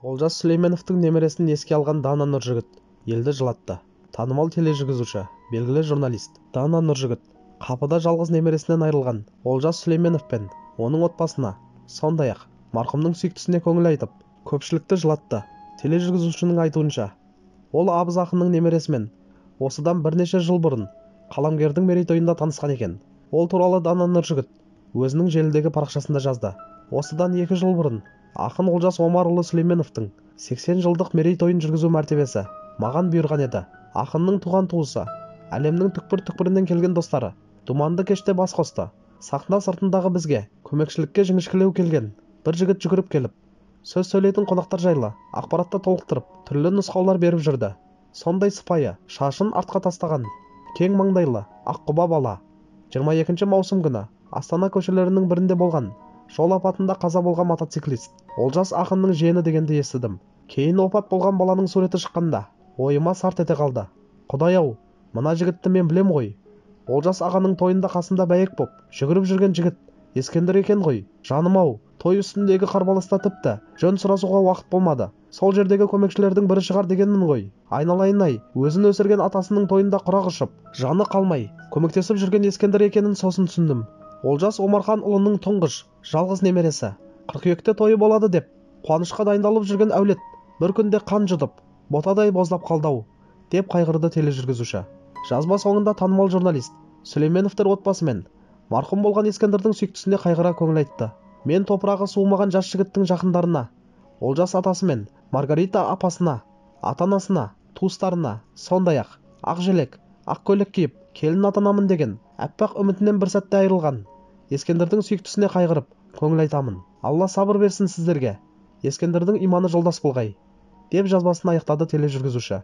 Олжас Сүлейменовтің немересін еске алған Дана Нұржігіт елді жылатты. Танымал тележүргізуші, белгілі журналист Дана Нұржігіт қапыда жалғыз немересінен айырылған Олжас Сүлейменов пен оның отбасына, сондай-ақ марқұмның сүйіктісіне көңіл айтып, көпшілікті жылатты. Тележүргізушінің айтуынша, ол абыз ақынның немересімен осыдан бірнеше жыл бұрын қаламгердің мерейтойында танысқан екен. Ол туралы Дана Нұржігіт өзінің желідегі парақшасында жазды. Осыдан 2 жыл бұрын ақын Олжас Омарұлы Сүлейменовтің 80 жылдық мерейтойын жүргізу мәртебесі маған бұйырған еді. Ақынның туған туысы, әлемнің түкпір-түкпірінен келген достары думанды кеште бас қосты. Сахна сыртындағы бізге көмекшілікке жіңішкелеу келген бір жігіт жүгіріп келіп, сөз сөйлейтін қонақтар жайлы ақпаратты толықтырып, түрлі нұсқаулар беріп жүрді. Сондай сыпайы, шашын артқа тастаған, кең маңдайлы, аққұба бала. 22 маусым күні Астана көшелерінің бірінде болған жол апатында қаза болған мотоциклист Олжас ақынның жиені дегенді естідім. Кейін опат болған баланың суреті шыққанда ойыма сарт ете қалды. Құдай-ау, мына жігітті мен білем ғой. Олжас ағаның тойында қасында бәйек боп жүгіріп жүрген жігіт Ескендір екен ғой. Жаным-ау, той үстіндегі қарбаласта тіпті жөн сұрасуға уақыт болмады. Сол жердегі көмекшілердің бірі шығар дегенмін ғой. Айналайын-ай, өзін өсірген атасының тойында құрақ ұшып, жаны қалмай көмектесіп жүрген Ескендір екенін сосын түсіндім. Олжас Омархан ұлының тұңғыш, жалғыз немересі. Қыркүйекте тойы болады деп қуанышқа дайындалып жүрген әулет бір күнде қан жұтып, ботадай боздап қалды-ау, деп қайғырды тележүргізуші. Жазба соңында танымал журналист Сүлейменовтер отбасымен марқұм болған Ескендірдің сүйіктісіне қайғыра көңіл айтты. Мен топырағы суымаған жас жігіттің жақындарына, Олжас атасы мен Маргарита апасына, ата-анасына, туыстарына, сондай-ақ ақ желек, ақ көйлек киіп, келін атанамын деген аппақ үмітінен бір сәтте айырылған Ескендірдің сүйіктісіне қайғырып көңіл айтамын. Алла сабыр берсін сіздерге. Ескендірдің иманы жолдас болғай, деп жазбасын аяқтады тележүргізуші.